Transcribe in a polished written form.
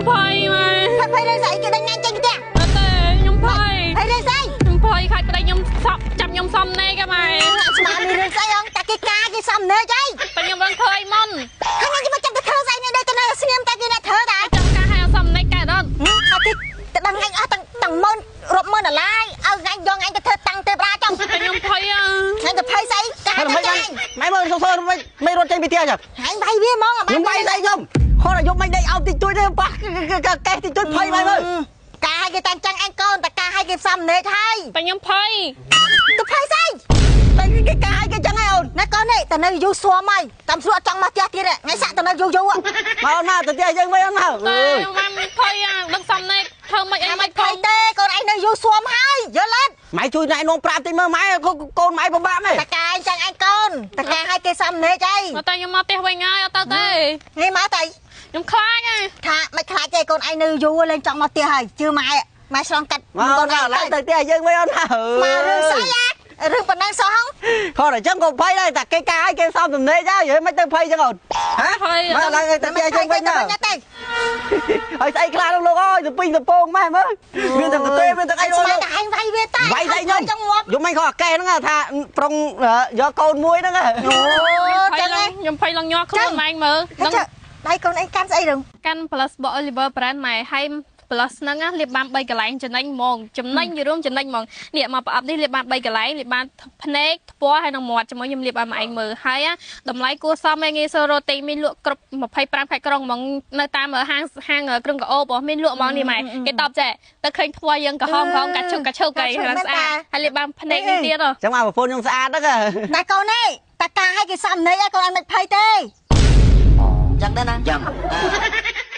ភ័យម៉ែ ភ័យរឿងស្អីគេដេញញ៉ាំចេញផ្ទះ អត់ទេខ្ញុំភ័យ ភ័យរឿងស្អី ខ្ញុំភ័យខាច់ប្តីខ្ញុំសក់ចាប់ខ្ញុំសំណេកម៉ែ ស្មានមានរឿងស្អីអងតែគេការគេសំណេកអី តែខ្ញុំមិនធ្វើអីមុន ហើយខ្ញុំចាំទៅធ្វើស្អីនេះទៅនៅស្ងៀមតែគេអ្នកធ្វើដែរ ចាំការឲ្យសំណេកកែដល់ ហើយគេទៅដឹងអញអស់ទាំងម៉ឺនរាប់ម៉ឺនដុល្លារឲ្យអញយកអញទៅធ្វើតាំងទេវតាចង់ តែខ្ញុំភ័យ អញទៅភ័យស្អីការ មិនម៉ែមើលសុសមិនមិនរត់ចេញពីផ្ទះចឹង អញវាយវាហ្មង ខ្ញុំវាយស្អីខ្ញុំហត់អាយុមិនដេកអោបតិចតួចទេប៉ះកេះតិចតួចភ័យម៉ែមើល ការឲ្យគេតាំងចឹងអញកូនតែការឲ្យគេសំណេកហើយ តែខ្ញុំភ័យ ទៅភ័យស្អី តែគេការឲ្យគេចឹងហ៎អូន ណាកូននេះតែនៅយូរស្មហើយតាមស្រួលចង់មកផ្ទះទៀតថ្ងៃសាក់ទៅនៅយូរយូរ មកអូនមកទៅផ្ទះយើងវិញអូនមក អើយម៉ាំភ័យអាដឹងសំណេកធ្វើមិនអីមិន ភ័យទេកូនឯងនៅយូរស្មហើយយល់អត់ ម៉ែជួយណែនាំប្រាប់តិចមើលម៉ែកូនម៉ែពិបាកមែន តកាយចឹងអញកូនតកាឲ្យគេសំណេកអី មកតែខ្ញុំមកផ្ទះវិញហើយអត់ទៅទេ នេះមកតែខ្ញុំខ្លាចហ៎ ថាមិនខ្លាចទេកូនឯងនៅយូរលែងចង់មកផ្ទះហើយជឿម៉ែម៉ែឆ្លងកាត់ កូនឯងឡើងទៅផ្ទះយើងវិញអូនណា មករឿងស្អីអារឿងប៉ុណ្ណឹងសោះហង ខត់អញ្ចឹងក៏ភ័យដែរតែគេការឲ្យគេសំទំនេកហើយយមិនទៅភ័យចឹងអូនហ៎មកឡើងទៅផ្ទះយើងវិញណាហើយស្អីខ្លះលោកអើយទៅពេញទៅពងម៉ែមើលមានទាំងកទេមានទាំងអីលោកតែឯងវាយវាតែ វាយស្អីខ្ញុំយំមិនខកកែហ្នឹងថាប្រុងយកកូនមួយហ្នឹង អូចឹង ខ្ញុំភ័យឡើងញ័រខ្លួនម៉ែមើលដឹងដៃកូនឯងកាន់ស្អីរង កាន់ plus ប Oliver brand ម៉ែហើយ plus ហ្នឹងលាបបាន3កន្លែងចំណេញហ្មងចំណេញរួមចំណេញហ្មងនេះមកប្រអប់នេះលាបបាន3កន្លែងលាបបានភ្នែកថ្ពាល់ហើយនឹងមាត់ជាមួយខ្ញុំលាបឲ្យម៉ែឯងមើលហើយតម្លៃគួរសមឯងងាយស្រួលរកទិញមានលក់គ្រប់25ខេត្តក្រុងហ្មងនៅតាមហាងហាងគ្រឿងកោបមានលក់ហ្មងនេះម៉ែគេតបចេះទៅឃើញថ្ពាល់យើងក្រហមក្រហមកាឈុកកាឈុកអីហ្នឹងស្អាតហើយលាបបានភ្នែកនេះទៀត ចឹងមកប្រពន្ធខ្ញុំស្អាតហ្នឹង តែកូននេះតាការឲ្យគេសំណេកឲ្យកូនអត់មិនភ័យទេ ចឹងដែរណាចឹង។